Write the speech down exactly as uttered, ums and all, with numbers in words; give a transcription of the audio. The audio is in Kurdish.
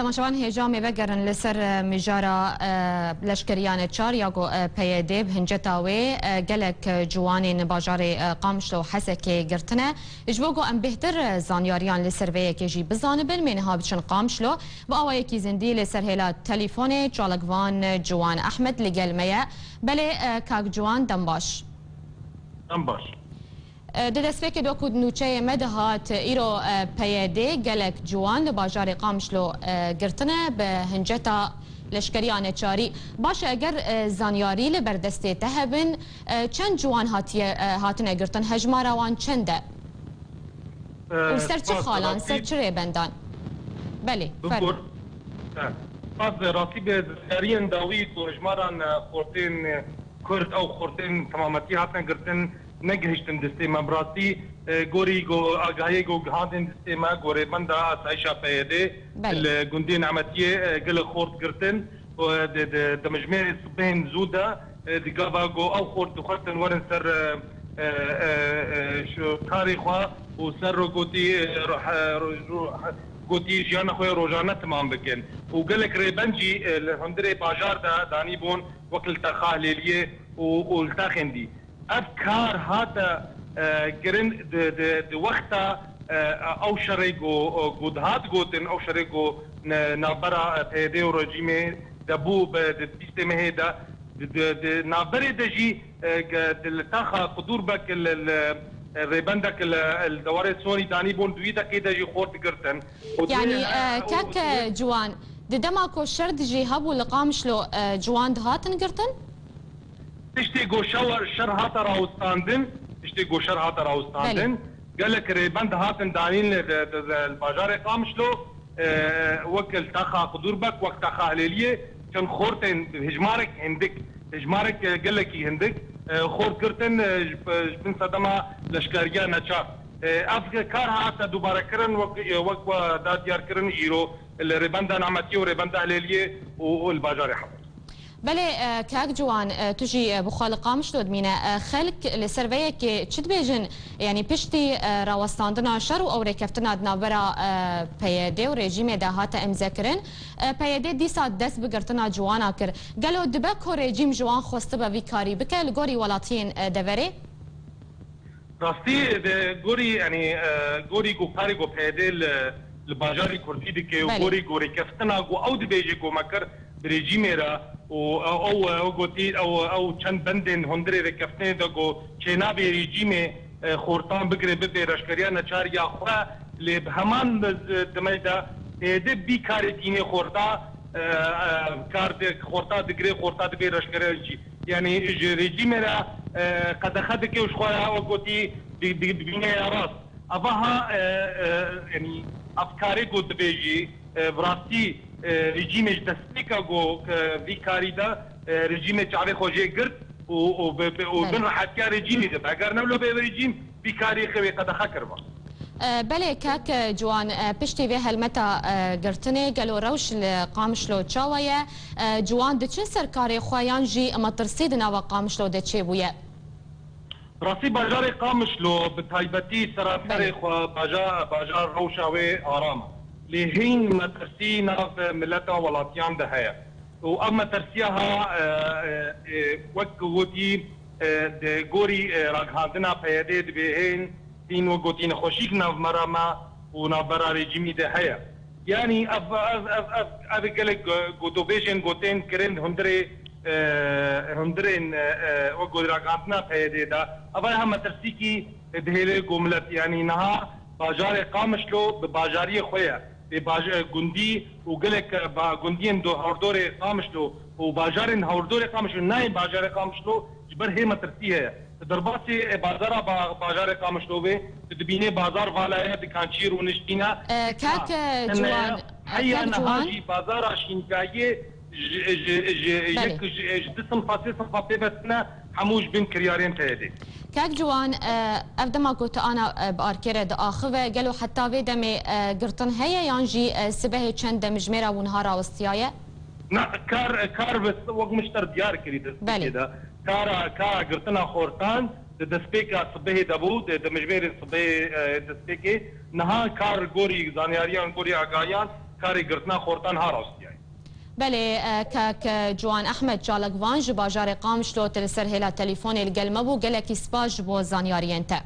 Temaşevan hêja me vegerin li ser, e, mijara, e, leşkeriya neçar ya ku, e, P Y D bi hinceta wê, e, gelek, e, ciwanên bajarê, e, Qamişlo û Hesekê girtine. Ji bo ku em bêhtir, e, zanyariyan li ser vê yekê jî bizanibin, me niha biçin Qamişlo. Bi awayekî zindî li ser hêla telîfonê çalakvan, e, Ciwan Ehmed li gel me ye. Belê, e, kak Ciwan, dem baş. Em baş. E, di destpêkê de ku nûçeyê me dihat, îro, e, P Y D gelek ciwan li bajarê Qamişlo, e, girtine bi hinceta leşkeriya neçarî. Baş e, eger, e, zanyarî li ber destê te hebin, e, çend ciwan hatiye, e, hatine girtin? Hejmara wan çend e? E, Û li ser çi spas, xalan, ser rastî çi rêbendan? Belê, fermo. Bikur. E, spas, rastî bi zanyariyên dawî ku hejmaran, e, xortên, e, Kurd ew xortên temametî hatine girtin, negihiştin destê me. Bi rastî, e, gorî go agahiyê go gihandin destê me, gorê benda asayişa P Y D Belê. Li gundê Nemetiyê, e, gelek xort girtin. Û, e, di, di, di mijmêrê sibehên zû de, e, di gava go ew xort dixwestin werin ser, e, e, e, e, şu karê xwe û ser ro gotî, e, ro-, e, ro-, ro-, gotî jiyana xwe rojane timam bikin. Û gelek rêbend jî, e, li hundirê bajar de danî bûn, wek li Texa Lêliyê û, û li texên dî. Ev kar hate, e, kirin di, di, di wexta, e, ew şerê ku, ku dihat gotin, ew şerê ku ne-, navbera, e, P Y D û rejîmê de bû, be-, di bîstê mehê de, di, di, di navberê de jî, e, ge-, di li taxa Qudûrbek li, li, e, rêbendek li, li dewarê Sonî danîbûn, di wî dekê de jî xort digirtin. Û di Yanî, vê, e, e, û kek, di vê e, Ciwan, di dema ku şer dijî hebû li Qamişlo, e, ciwan dihatin girtin? Tiştê ku şewer şer hate rawistandin, tiştê ku şer hate rawistandin, Belê. gelek rêbend hatin danîn li, li, li, li bajarê Qamişlo, e, wek li taxa Qudûrbek, wek taxa Hilêliyê, çend xortên hijmarek hindik, hijmarek, e, gelekî hindik, e, xort girtin, e, ji, ji bin sedema leşkeriya neçar. E, ev kar hate dubare kirin, wek, e, wek we da diyar kirin îro li rêbenda Nemetiyê û rêbenda Hilêliyê û, û li bajarê Hebûr. Belê, e, kak Ciwan, e, tu jî, e, bi xwe li Qamişlo dimîne. E, xelk li ser vê yekê çi dibêjin? Yanî piştî, e, rawestandina şer û ew rêkeftina di navbera, e, P Y D û rejîmê de hate îmzekirin, e, P Y D dîsa dest bi girtina ciwana kir. Gelo dibe ku rejîm ji wan xwestibe vî karî bike li gorî welatiyên, e, deverê? Rastî, di gorî, yanî, e, gorî ku karê ku P Y D li, li bajarê Kurdî dike û Belê. gorî ku rêkeftina ku ew dibêje ku me kir bi rejîmê re û ew, ew, ew gotî, ew, ew çend bendên hundirê rêkeftinê de ku çênabê rejîmê, e, xortan bigire bibe reşkeriya neçar ya xwe, lê bi heman demê de P Y D vî karê tîne xorta, e, e, kar de xorta digire, xorta dibe reşkeriya jî. Yanî ji rejîmê re, e, qedexe dike û ji xwe re wek gotî di-, di-, dibîne ya rast. Ava ha, e, e, yanî ev karê ku dibêjî, e, bi rastî, e, rejîmê ji destpêka ku, e, vî karî de, e, rejîmê çavê xwe jê girt û, û bi, bi, û Belê. bin rehetiya rejîmê de. Eger ne wilo bê rejîm vî karî xewê qedexe kiriba. E, belê kek Ciwan, e, piştî vê helmeta, e, girtinê gelo rewş li Qamişlo çawa ye? E, ciwan diçin ser karê xwe yan jî metirsî di nava Qamişlo de çêbûye? Rastî bajarê Qamişlo, bi taybetî seranserê Belê. xwe bajar, bajar rewşa wê aram e. Lê hîn metirsî nav mileta welatiyan de heye. Û ev metirsiya ha, e, e, e, wek gotî, e, di gorî, e, ragihandina P Y D dibê hên tîn wek gotî nexweşîk nav mera me û navbera rejîmî de heye. Yanî ev, ev, ev, ev, ev gelek go-, gotobêjên gotên kirin hundirê, e, hundirên, e, e, wek gotî ragihandina P Y D de. Ev ya metirsikî dihêle ku milet, yanî niha bajarê Qamişlo bi bajariyê xwe ye. Ê baj-, e, gundî û gelek, e, ba-, gundiyên do-, hewrdorê Qamişlo û bajarên hewrdorê Qamişlo nayên bajarê Qamişlo ji ber hê metirsî heye. Di derbasî, e, bazara ba-, bajarê Qamişlo bê, tu dibînê bazar vala ye, dikançî rûniştîne. E, kak, e, Ciwan, e, heya kak niha Ciwan. jî bazara Şînkayê ji, ji, ji, Belê. yek, ji, ji du sinfa, sê sinfa pê ve tune, hemû ji bin kiryarên P Y D. Kak Ciwan, e, ev dema ku tu ana, e, bi arkê re diaxive, gelo heta vê demê, e, girtin heye yan jî, e, sibehê çend demjimêra wan niha rawistiyaye? Na, kar, kar bi wek min ji te re diyar kirî di Belê. destpêkê de. Kara, ka girtina xortan di destpêka sibehê de bû, di, di mijmêrên sibehê, e, destpêkê. Niha kar gorî zanyariyan, gorî agahiyan, Karê girtina xortan ha rastiyayê. Belê, e, kek Ciwan Ehmed, çalakvan ji bajarê Qamişlo, tu li ser hêla telîfonê li gel me bû. Gelekî spas ji bo zanyariyên te.